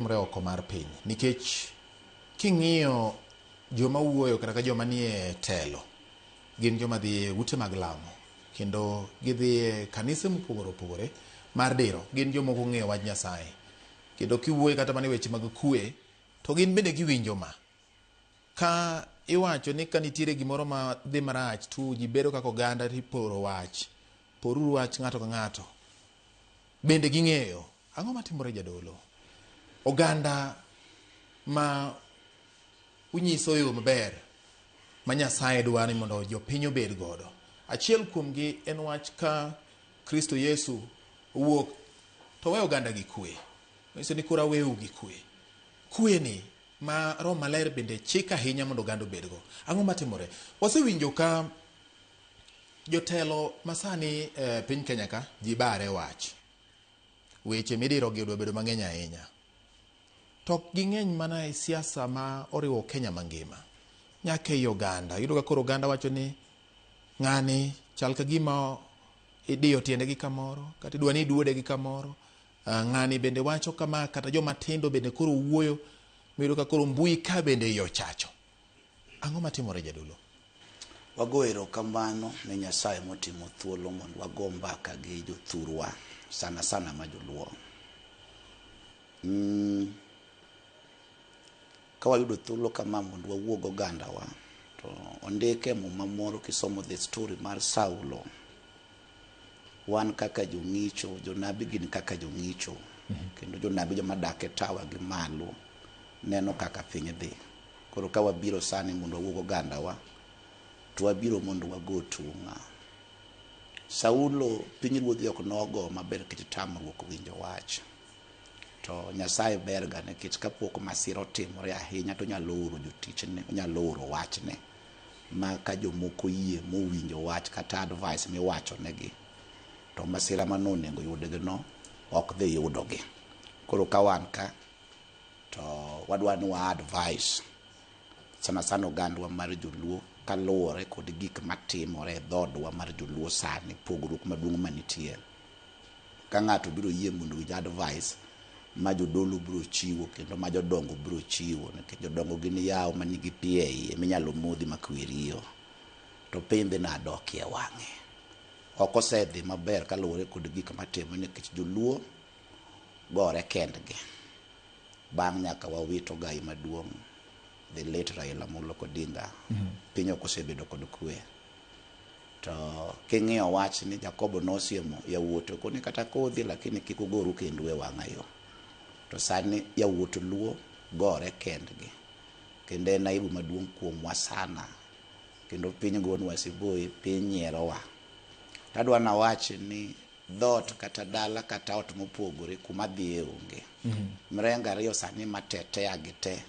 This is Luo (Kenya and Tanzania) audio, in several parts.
Timore oko mar piny nikech king'iyo joma wuoyo kata ka joma nie telo gin joma dhi e ute mag lamo kendo gidhi e kanise mopogore opogore mar diro gin joma ok ong'eyo wach Nyasaye kendo kiwuoyo kata mana e weche mag kwe to gin bende giwinjo ma ka iwacho ni ka nitiere gimoro ma dhi marach to ji bedo kaka oganda tiporo wach poruru wach ng'ato ka ng'ato bende ging'eyo ang'o matimore jadolo oganda ma unyiso yo maber ma Nyasaye dwaro ni mondo jopiny obed godo. Achiel kuomgi en wach ka Kristo Yesu owuok to we oganda gi kwe. Nyiso ni koro aweu gi kwe. Kwe ni ma Roho Maler bende chik ahinya mondo oganda obedgo. Ang'o matimore? Wasewinjo ka jotelo masani e piny Kenya ka ji bare wach. Weche midirogi odwa bedo mang'eny ahinya. To ok ging'eny mana e siasa ma oriwo Kenya mangima. Nyaka ei oganda. Iyudo ka koro oganda wacho ni ng'ani chal ka gima idiyo tiende gi kamoro kata idwa ni iduode gi kamoro. Ng'ani bende wacho kama kata joma tindo bende koro wuoyo miyudo ka koro mbui ka bende iye ochacho. Ang'o matimore jadolo? Wago erokamano ne Nyasaye motimo thuolo mondo wago mbaka gi jothurwa sana sana ma joluo. Ka wayudo thuolo kama mondo wawuo gi ogandawa to ondik e muma moro kisomo the story mar Saulo. Wan kaka jong'icho, jonabi gin kaka jong'icho kendo jonabi joma dak e tower gi malo neno kaka piny dhi. Koro ka wabiro sani mondo wawuo gi ogandawa to wabiro mondo wago tunga. Saulo pinyruodhi ok nogo maber nikech tamruok winjo wach. To Nyasaye ber ga nikech kapok masira otimore ahinya to onyalo oro jotichne, onyalo oro wachne ma ka jomoko oyie mowinjo wach kata advice miwachonegi to masira manonego yudgi no ok dhi yudogi. Koro ka wan ka to wadwa ni wa advice sana sana ogandwa mar joluo kaluwore kod gik matimore e dhoodwa mar joluo sani, pogruok maduong' manitie. Ka ng'ato biro yie mondo owinj advice ma jodolo biro chiwo kendo ma jodongo biro chiwo nikech jodongo gin yawo manigi pi e iye minyalo modhi ma kwe riyo to piny dhi nadokie wang'e. Ok osedhi maber kaluwore kod gik matimore nikech joluo gore kendgi. Bang' nyaka wawito gai maduong' the late Raila Amolo Odinga, piny ok osebedo kod kwe. To king'iyo wach ni Jakobo nosiemo yawuote okoni kata kodhi lakini kik ugoru kendu e wang'a yo. To sani yawuot luo gore kendgi. Kendo en aibu maduong' kuomwa sana. Kendo piny gonwa siboi, piny nyierowa. Tadwa nawach ni dhoot kata dala kata ot mopogore kuma dhiye onge. Mrengo ariyo sani matetea gi te.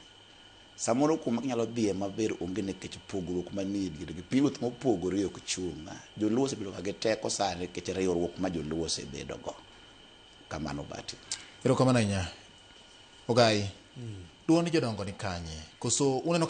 Samoro kuma ginyalo dhiye maber onge nikech pogruok manie diergi. Pinyruoth mopogore ok chung'. Joluo osebedo ka gi teko sani nikech riwruok ma joluo osebedo go. Kamano Bati. Erokamano ahinya. Ogai, duond jodongo ni kanye? Koso uneno